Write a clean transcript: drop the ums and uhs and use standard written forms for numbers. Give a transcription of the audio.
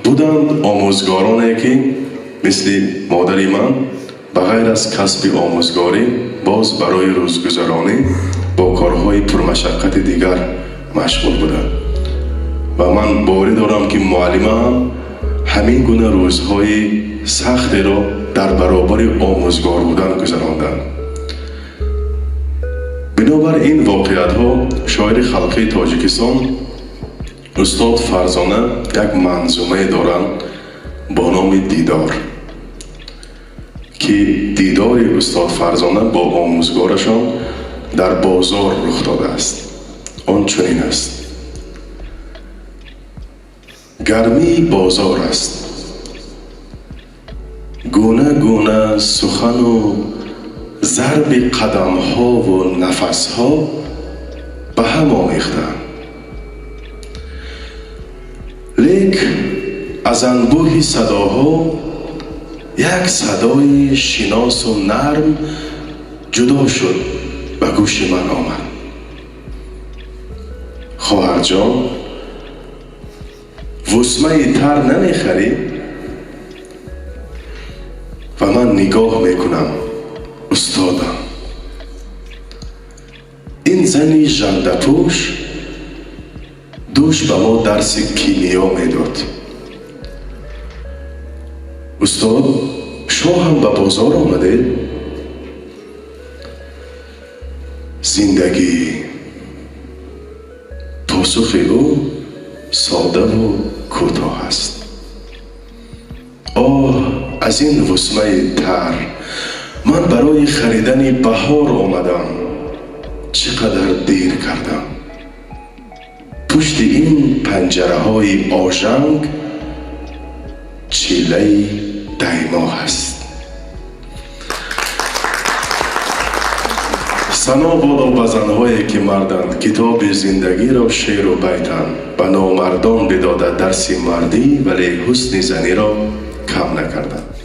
Буданд омӯзгороне, ки мисли модари ман ба ғайр аз касби омӯзгорӣ боз барои рӯзгузаронӣ бо корҳои пурмашаққати дигар машғул буданд. Ва ман боварӣ дорам, ки муаллимаам ҳамин гуна рӯзҳои сахтеро дар баробари омӯзгор будан гузаронданд. Бинобар ин воқеиятҳо шоири халқии Тоҷикистон устод Фарзона як манзумае доранд бо номи «Дидор», ки дидори устод Фарзона бо омӯзгорашон дар бозор рух додааст. Он чунин аст: гармии бозор аст, гуна гуна сухану зарби қадамҳову нафасҳо ба ҳам омехтаанд, лек аз анбӯҳи садоҳо як садои шиносу нарм ҷудо шуд, ба гӯши ман омад: «Хоҳарҷон, вусмаи тар намехарӣ?» Ва ман нигоҳ мекунам: устодам. Ин зани жандапӯш дӯш ба мо дарси кимиё медод. «Устод, шумо ҳам ба бозор омадед?» «Зиндагӣ», посухи ӯ содаву кӯтоҳ аст. «Оҳ, аз ин вусмаи тар! Ман барои харидани баҳор омадам. Чӣ қадар дер кардам. Пушти ин панҷараҳои ожанг чиллаи даймоҳ аст». Сано бодо ба занҳое, ки марданд, китоби зиндагиро шеъру байтанд, ба номардон бидода дарси мардӣ, вале ҳусни заниро кам накарданд.